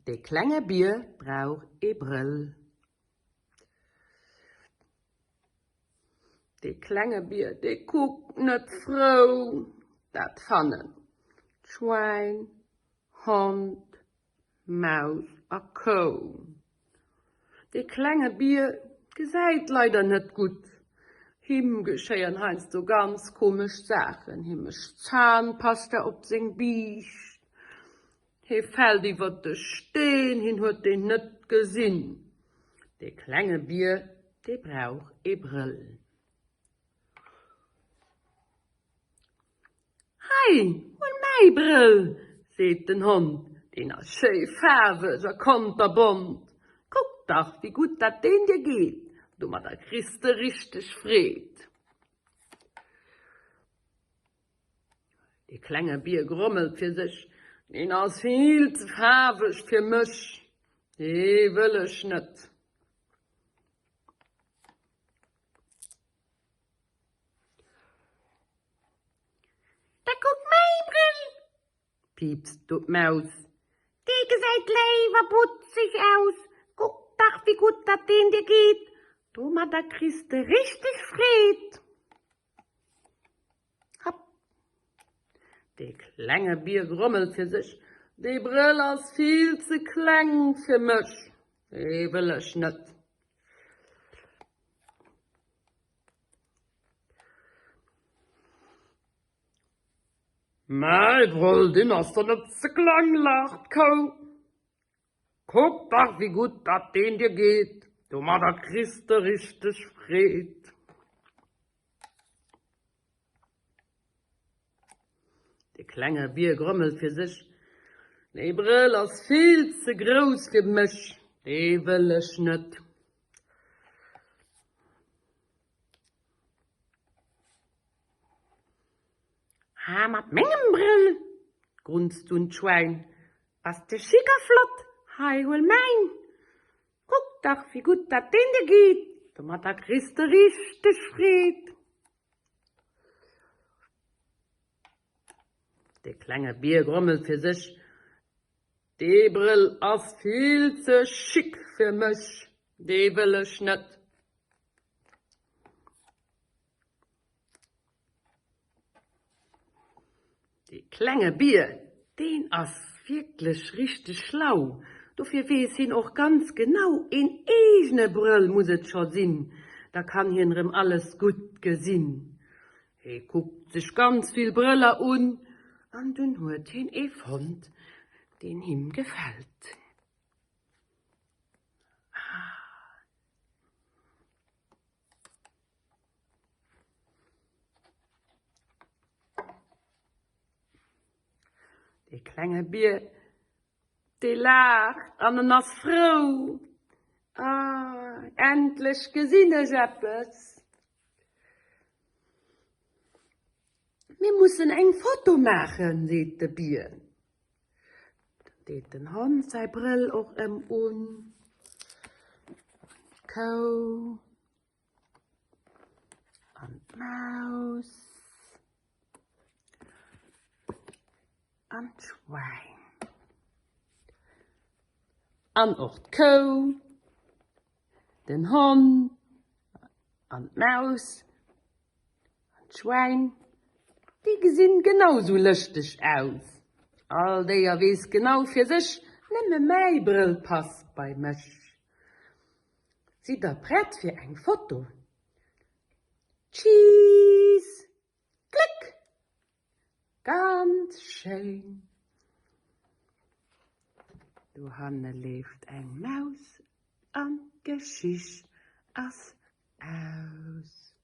Dee klenge Bier brauch ee Brëll. Dee klenge Bier, dee kuckt net frou. Dat fannen d'Schwäin, Hond, Maus a Kou. Dee klenge Bier gesäit leider net gutt. Him geschéien heiansdo ganz komesch Saachen. Hie mécht Zahnpasta op seng Biischt, hie fält iwwer de Steen, hien huet deen net gesinn. Dee klenge Bier, dee brauch ee Brëll. Hei, huel mäi Brëll, seet den Hond, deen ass schéi faarweg a konterbont. Kuck dach, wéi gutt dat deen dir geet, domadder kriss de richteg Freed. De klenge Bier grommelt fir sech, Deen ass vill ze faarweg fir mech, dee wëll ech net. Da kuck mäi Brëll! piipst du d'Maus. Dee gesäit léif a butzeg aus. Kuck dach, wéi gutt dat deen dir geet. Domadder kriss de richteg Freed. Hopp! Dee klenge Bier grommelt fir sech, Dee Brëll ass vill ze kleng fir mech, dee wëll ech net. Mäi Brëll, deen ass der net ze kleng, laacht d'Kou. Kuck dach, wéi gutt dat deen dir geet, domadder kriss de richteg Freed. De klenge Bier grommelt fir sech, Dee Brëll ass vill ze grouss fir mech, dee wëll ech net. Ha mat mengem Brëll, grunzt dunn d'Schwäin, bass de chic a flott, hei huel mäin. Kuck dach wéi gutt dat deen dir geet, domatter kriss de richteg Freed. De klenge Bier grommelt fir sech, Dee Brëll ass vill ze chic fir mech, dee wëll ech net. Dee klenge Bier, deen ass wierklech richteg schlau, dofir weess hien och ganz genau, een eegene Brëll muss et scho sinn, da kann hien rëm alles gutt gesinn. Hie kuckt sech ganz vill Brëller un an dunn huet hien ee fonnt, deen him gefält. Ah. Dee klenge Bier, dee laacht an en ass frou, Ah, endlech gesinn ech eppes! Mir mussen eng Foto maachen, seet de Bier. Dann deet den Hond säi Brëll och ëm un, d'Kou. An d'Maus. An d'Schwäin. An och d'Kou, den Hond an d'Maus an d'Schwäin, déi gesinn genau sou lëschteg aus. All Déier weess genau fir sech, nëmme mäi Brëll passt bei mech. Sidd der prett fir eng Foto? Cheese! Klick! Ganz schéin! Dohanne leeft eng Maus an d'Geschicht ass aus.